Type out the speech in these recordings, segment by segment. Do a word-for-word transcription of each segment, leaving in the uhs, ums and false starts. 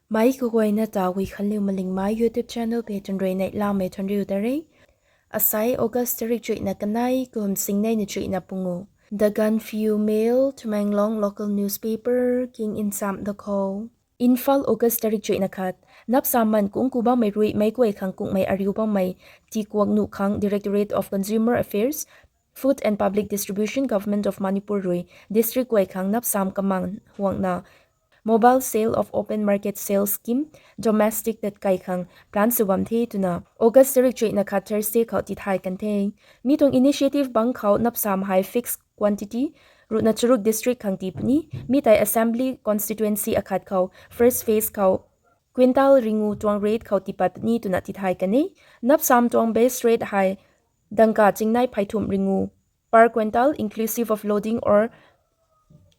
Mei kaguayna ta Guikhanliu Malingmei YouTube channel pei twn rui neihlamei thuanriu ta re. Asai August tarik chuihna kanei kum singneina chuihna pungu. The Gaanphiu Mail, Tamenglong local newspaper king nsam da khou. Imphal, August tarik chuihna khat. Napsam man kung ku bammei rui meic guay khang kungmei ariu bammei tikuak nuh khang Directorate of Consumer Affairs, Food and Public Distribution, Government of Manipur rui district guay khang napsam kamang huangna mobile sale of open market sales scheme domestic tat kai khang plan sw bam the twna August tarik chuihna khat Thursday khou tithay kan the. Mi tuang initiative bang khou napsam hei fixed quantity ruhna charuk district khang tii puni. Mi tei assembly constituency akhat khou first phase khou quintal ringu tuang rate khou tiipat puni twna tithay kan e. Napsam tuang base rate hei dangka chingnei phey thumh ringu per quintal inclusive of loading or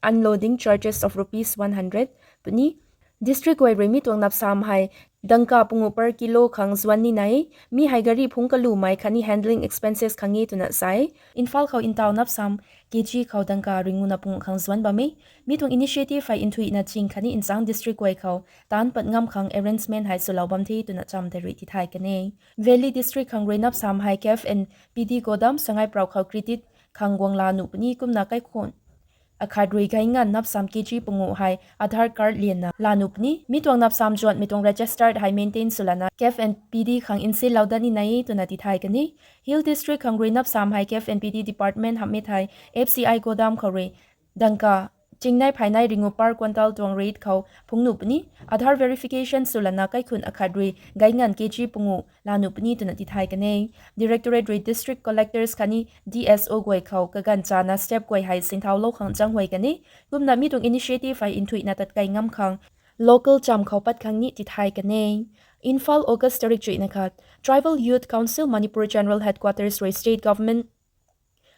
unloading charges of rupees one hundred puni. District guay rui mi tuang napsam hei dangka pungu per kilo khang zuan ni nai. Mi hei gari phungc kalumei khatni handling expenses khang e twna sa e. Imphal khou ntaw napsam kg khou dangka ringuna pungu khang zuan bam e. Mi tuang initiative hei nthuihna ching khatni nchang district guay khou taanc pat ngam khang arrangement hei swlou bam the twna cham tei rui tithay kan e. Valley district khang rui napsam hei K F and P D godam Sangaiprou khou credit khang guang la nuh puni kumna kaikhun akhat rui gay nganv napsam kg pungu hei Aadhaar card lianna la nuh puni. Mi tuang napsam zuanmei tuang registered hei maintain swlana K F and P D khang nsinlou dat ni nai twna tithay kan e. Hill district khang rui napsam hei K F and P D department hamh e thei F C I godam khou rui dangka chingnei pheynei ringu per quintal tuang rate khou phungc nuh puni. Aadhaar verification swlana kaikhun akhat rui gay nganv kg pungu la nuh puni twna tithay kan e. Directorate rui district collectors khatni D S O guay khou kaganv chana step guay hei sinthaulou khang chang huay kan e. Kumna mi tuang initiative hei nthuihna tat kai ngam khang local cham khou pat khang ni tithay kan e. Imphal, August tarik chuihna khat. Tribal Youth Council Manipur General Headquarters rui state government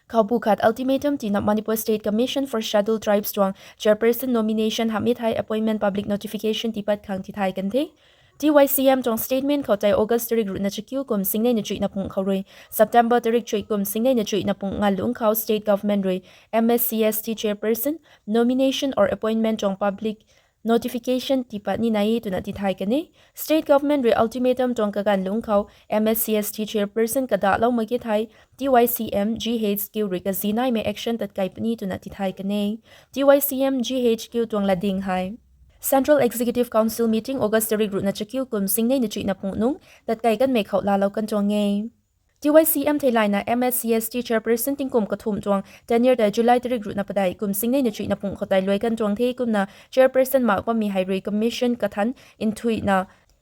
khou bu khat ultimatum tina Manipur State Commission for Scheduled Tribes tuang chairperson nomination hamh e thei appointment public notification tiipat khang tithay kan the. T Y C M tuang statement khou tei August tarik ruhna chakiu kum singneina chuihna pung khou rui September tarik chuih kum singneina chuihna pung ngalungc khou state government rui M S C S T chairperson nomination or appointment tuang public notification tiipat ni nai twna tithay kan e. State government rui ultimatum tuang kaganv lungc khou M S C S T chairperson kadahlou mak ge thei T Y C M G H Q rui kazi naimei action tat kai puni twna tithay kan e. T Y C M G H Q tuang latding hei Central Executive Council meeting August tarik ruhna chakiu kum singneina chuihna pung nung tat kai kanmei khou laalou kan tuang e. T Y C M theilayna M S C S T chairperson tingkum kathumh tuang tenure tei July tarik ruhna padeih kum singneina chuihna pung khou tei luai kan tuang the kumna chairperson mak bammei hei rui commission kathan nthuihna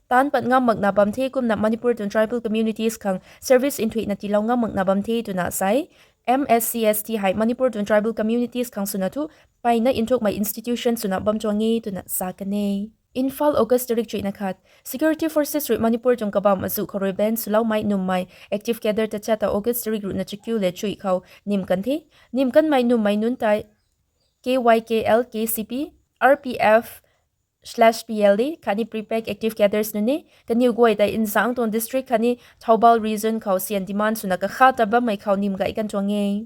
taanc pat ngam makna bam the kumna Manipur tuang tribal communities khang service nthuihna tiilou ngam makna bam the twna sa e. M S C S T hei Manipur tuang tribal communities khang swna thu mpeyna nthukmei institution swna bam tuang e twna sa kan e. Imphal, August tarik chuihna khat. Security forces rui Manipur tuang kabam azuh khou rui ban swloumei nummei active cadre tachat ta August tarik ruhna chakiu le chuih khou nim kan the. Nim kanmei nummei nunc tei K Y K L, K C P, R P F slash P L A khatni prepack active cadres nunc e. Kaniw guay tei nzangc tuang district khatni Thoubal region khou sian demand swna kakha ta bammei khou nim gay kan tuang e.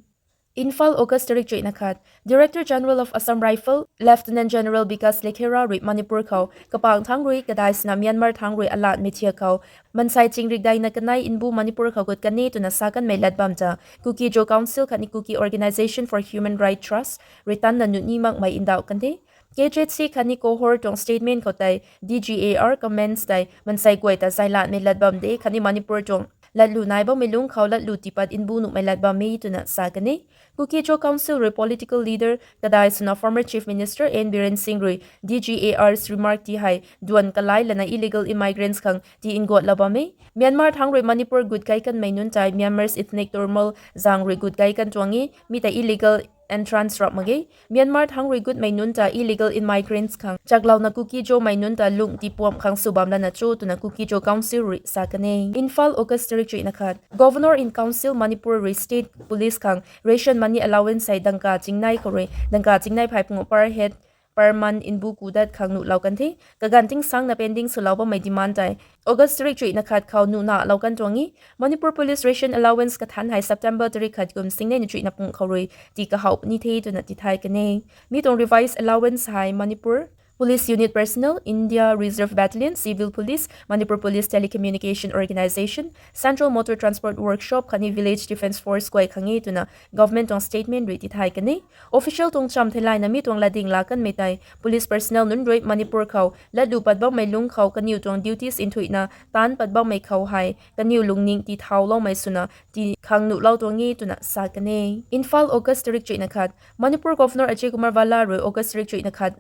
Imphal, August tarik chuihna khat. Director General of Assam Rifle, Lieutenant General Bikas Lekhera rui Manipur khou kapang thangc rui kadai swna Myanmar thangc rui alatmei thiak khou mansei chingrik daina kanei nbu Manipur khou gut kan e twna sa kanmei lat bam ta Kuki-Zo Council khatni Kuki Organisation for Human Rights Trust rui tanna nuh ni makmei ndauh kan the. K Z C khatni COHR tuang statement khou tei D G A R comments tei mansei guay ta zailatmei lat bam de khatni Manipur tuang latlu nai bammei lungc khou latlu tiipat nbu nuhmei lat bam e twna sa kan e. Kuki-Zo Council rui political leader kadai swna former Chief Minister N Biren Singh rui D G A R's remark ti hei duan kalai lana illegal immigrants khang ti nguatlou bam e. Myanmar thangc rui Manipur gut kai kanmei nunc tei Myanmar's ethnic turmoil zaeng rui gut kai kan tuang e, mi tei illegal entrance rap mak ge. Myanmar thangc rui gutmei nunc ta illegal immigrants khang chaklouna Kuki-Zomei nunc ta lungh tiipuamh khang sw bam lana cho twna Kuki-Zo Council rui sa kan e. Imphal, August tarik chuihna khat. Governor in Council Manipur rui state police khang ration money allowance hei dangka chingnei khou rui dangka chingnei phey pungu per head per month nbu ku dat khang nuhlou kan the. Kaganv tingsangna pending swlou bammei demand tei August tarik chuihna khat khou nuhna lou kan tuang e. Manipur Police ration allowance kathanc hei September tarik khat kum singnei na chuihna pung khou rui tii kahaw puni the twna tithay kan e. Mi tuang revised allowance hei Manipur Police unit personnel, India Reserve Battalion, Civil Police, Manipur Police Telecommunication Organisation, Central Motor Transport Workshop khatni Village Defence Force guay khang e twna government tuang statement rui tithay kan e. Official tuang cham theilayna mi tuang latding laa kanmei tei police personnel nunc rui Manipur khou latlu pat bammei lungc khou kaniw tuang duties nthuihna taanc pat bammei khou hei kaniw lungning tithauloumei swna ti khang nuhlou tuang e twna sa kan e. Imphal, August tarik chuihna khat. Manipur Governor Ajay Kumar Bhalla rui August tarik chuihna khat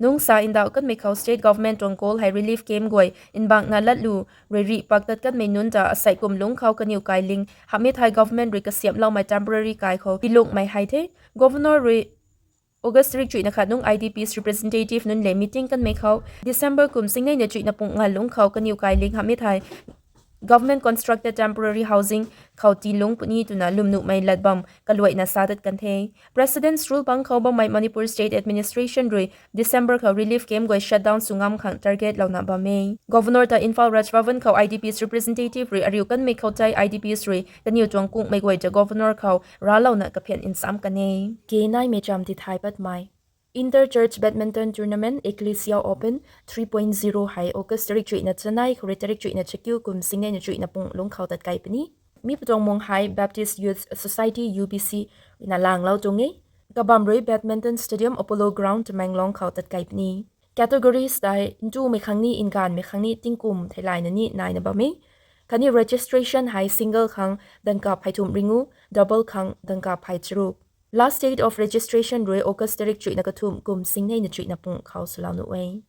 nungc sa ndauh kanmei khou state government tuang goal hei relief camp guay mbangna latlu rui rih pak tat kanmei nunc ta asei kum lungc khou kaniw kailing hamhmei thei government rui kasiamhloumei temporary kai khou tilungmei hei the. Governor rui August tarik chuihna khat nungc I D Ps representative nunc le meeting kanmei khou December kum singneina chuihna pung ngalungc khou kaniw kailing hamhmei thei government constructed temporary housing khou tilungc puni twna lwmnuhmei lat bam kaluaina sa tat kan the. President's Rule bang khou bammei Manipur State Administration rui December khou relief camp guay shutdown sw ngam khang target louna bam e. Governor ta Imphal Raj Bhavan khou I D Ps representative rui ariu kanmei khou tei I D Ps rui kaniw tuang kungmei guay ta Governor khou ralouna kaphian nsam kan e. Knaimei cham tithay patmei. Inter Church Badminton Tournament Ecclesia Open three point zero hei August tarik chuihna chanei khou rui tarik chuihna chakiu kum singneina chuihna pung lungc khou tatkei puni. Mi pu tuang mung hei Baptist Youth Society, U B C na langlou tuang e. Kabam rui Badminton Stadium, Apollo Ground, Tamenglong khou tatkei puni. Categories tei ntumei khang ni, nganvmei khang ni, tingkum theilayna ni naina bam e. Khatni registration hei single khang dangka phey thumh ringu, double khang dangka phey charuk. Last date of registration rui August tarik chuihna kathumh kum singneina chuihna pung khou swlou nuh e.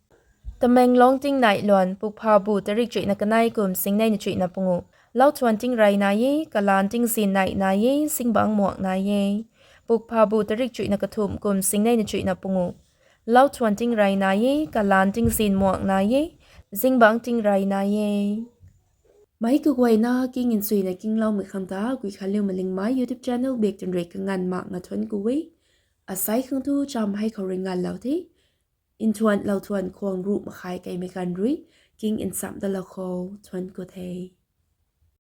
Tamenglong tingnai luan pukphabu tarik chuihna kanei kum singneina chuihna pungu. Lauthuan tingrey nai e, kalaan tingzin nai nai e, zingbangc muak nai e. Pukphabu tarik chuihna kathumh kum singneina chuihna pungu. Lauthuan tingrey nai e, kalaan tingzin muak nai e, zingbangc tingrey nai e. Meic kaguayna king nsuina kingloumei khang ta Guikhanliu Malingmei YouTube channel bak twn rui kanganv mak nga thuanc ku e. Asei khang thu cham hei khou rui nganvlou the. Nthuan lauthuan khwang ruh makhai keimei ganv rui king nsam dalou khou thuanc ku the.